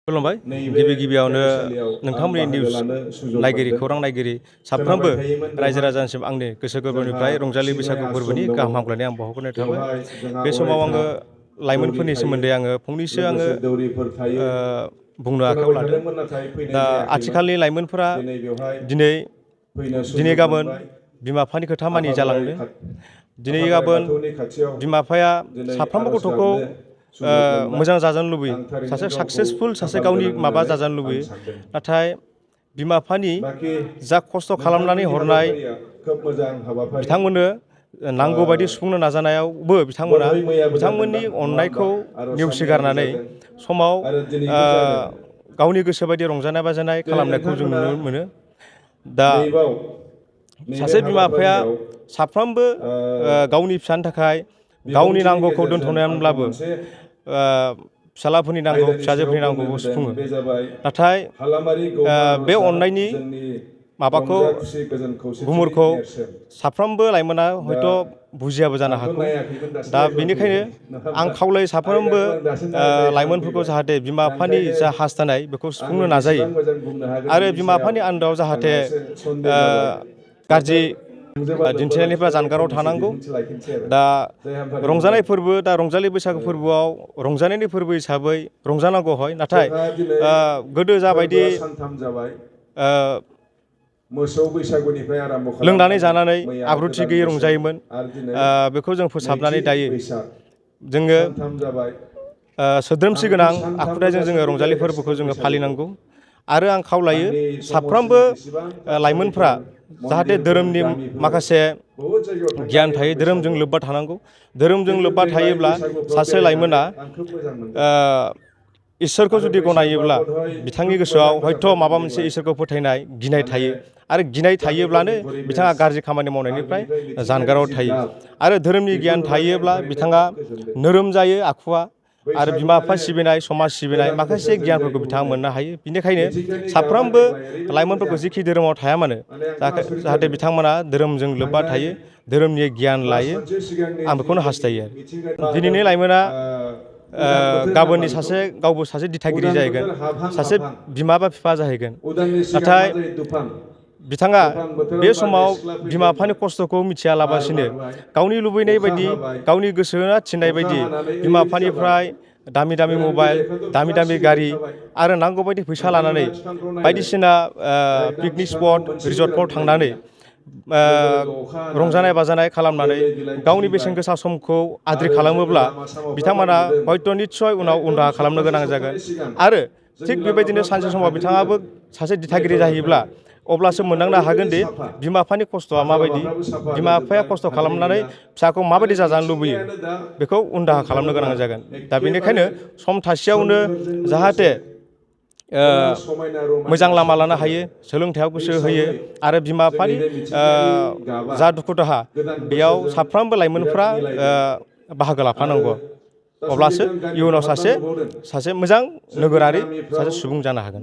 खुलुमबाय गिबियावनो नोंथांमोननि निउस नायगिरि खौरां नायगिरि साफ्रोमबो रायजो राजानिसिम आंनि गोसो गोरबोनिफ्राय रंजालि बैसागु फोरबोनि गाहाम हामलायनाय आं बावहरनाय थाबाय। बे समाव आङो लाइमोनफोरनि सोमोन्दै फंनैसो बुंनो आखायाव लादों। दा आथिखालनि लाइमोनफोरा दिनै गाबोन बिमा बिफानि खोथा मानि जालांदों। दिनै गाबोन बिमा बिफाया साफ्रोमबो गथ'खौ मोजां जाजानो लुबैयो, सासे साक्सेसफुल सासे गावनि माबा जाजानो लुबैयो। नाथाय बिमा बिफानि जा खस्थ' खालामनानै हरनाय बिथांमोननो नांगौ बायदि सुफुंनो नाजानायावबो बिथांमोननि अननायखौ नेवसिगारनानै समाव गावनि गोसो बायदि रंजानाय बाजानाय खालामनायखौ जों नुनो मोनो। दा सासे बिमा बिफाया साफ्रोमबो गावनि फिसानि थाखाय गावनि नांगौखौ दोनथ'नानैब्लाबो फिसालाफोरनि नांगौ फिसाजोफोरनि नांगौखौ सुफुङो। नाथाय बे अननायनि माबाखौ गुमुरखौ साफ्रोमबो लाइमोना हयथ' बुजियाबो जानो हागौ। दा बेनिखायनो आं खावलायो साफ्रोमबो लाइमोनफोरखौ जाहाथे बिमा बिफानि जा हास्थायनाय बेखौ सुफुंनो नाजायो आरो बिमा बिफानि आन्दोआव जाहाथे गाज्रि दिन्थिनायनिफ्राय जानगाराव थानांगौ। दा रंजानाय फोरबो, दा रंजालि बैसागु फोरबोआव रंजानायनि फोरबो हिसाबै रंजानांगौ हय। नाथाय गोदो जाबायदि लोंनानै जानानै आब्रुथि गैयै रंजायोमोन, बेखौ जों फोसाबनानै दायो जोङो सोद्रोमस्रि गोनां आखुथायजों जोङो रंजालि फोरबोखौ जोङो फालिनांगौ। आरो आं खावलायो साफ्रोमबो लाइमोनफ्रा जाहाथे धोरोमनि माखासे गियान थायो, धोरोमजों लोब्बा थानांगौ। धोरोमजों लोब्बा थायोब्ला सासे लाइमोना इसोरखौ जुदि गनायोब्ला बिथांनि गोसोआव हयथ' माबा मोनसे इसोरखौ फोथायनाय गिनाय थायो आरो गिनाय थायोब्लानो बिथाङा गाज्रि खामानि मावनायनिफ्राय जानगाराव थायो। आरो धोरोमनि गियान थायोब्ला बिथाङा नोरोम जायो आखुआ, आरो बिमा बिफा सिबिनाय समाज सिबिनाय माखासे गियानफोरखौ बिथाङा मोननो हायो। बेनिखायनो साफ्रोमबो लाइमोनफोरखौ जिखि धोरोमाव थाया मानो जाहाथे बिथांमोना धोरोमजों लोब्बा थायो, धोरोमनि गियान लायो, आं बेखौनो हास्थायो। दिनैनि लाइमोना गाबोननि गावबो सासे दिथागिरि जाहैगोन, सासे बिमा बा बिफा जाहैगोन। नाथाय बिथाङा बे समाव बिमा बिफानि खस्थ'खौ मिथियालाबासिनो गावनि लुबैनाय बायदि, गावनि गोसोआ थिननाय बायदि बिमा बिफानिफ्राय दामि दामि मबाइल, दामि दामि गारि आरो नांगौ बायदि फैसा लानानै बायदिसिना पिकनिक स्पट रिजर्टफ्राव थांनानै रंजानाय बाजानाय खालामनानै गावनि बेसेन गोसा समखौ आद्रि खालामोब्ला बिथांमोना हयथ' निस्सय उनाव उनदाहा खालामनो गोनां जागोन। आरो थिग बेबायदिनो सानसे समाव बिथाङाबो सासे दिथागिरि जाहैब्ला अब्लासो मोनदांनो हागोन दि बिमा बिफानि खस्थ'आ माबायदि, बिमा बिफाया खस्थ' खालामनानै फिसाखौ माबायदि जाजानो लुबैयो, बेखौ उनदाहा खालामनो गोनां जागोन। दा बेनिखायनो सम थासेयावनो जाहाथे मोजां लामा लानो हायो, सोलोंथायाव गोसो होयो आरो बिमा बिफानि जा दुखु दाहा बेयाव साफ्रोमबो लाइमोनफ्रा बाहागो लाफानांगौ। अब्लासो इयुनाव सासे मोजां नोगोरारि, सासे सुबुं जानो हागोन।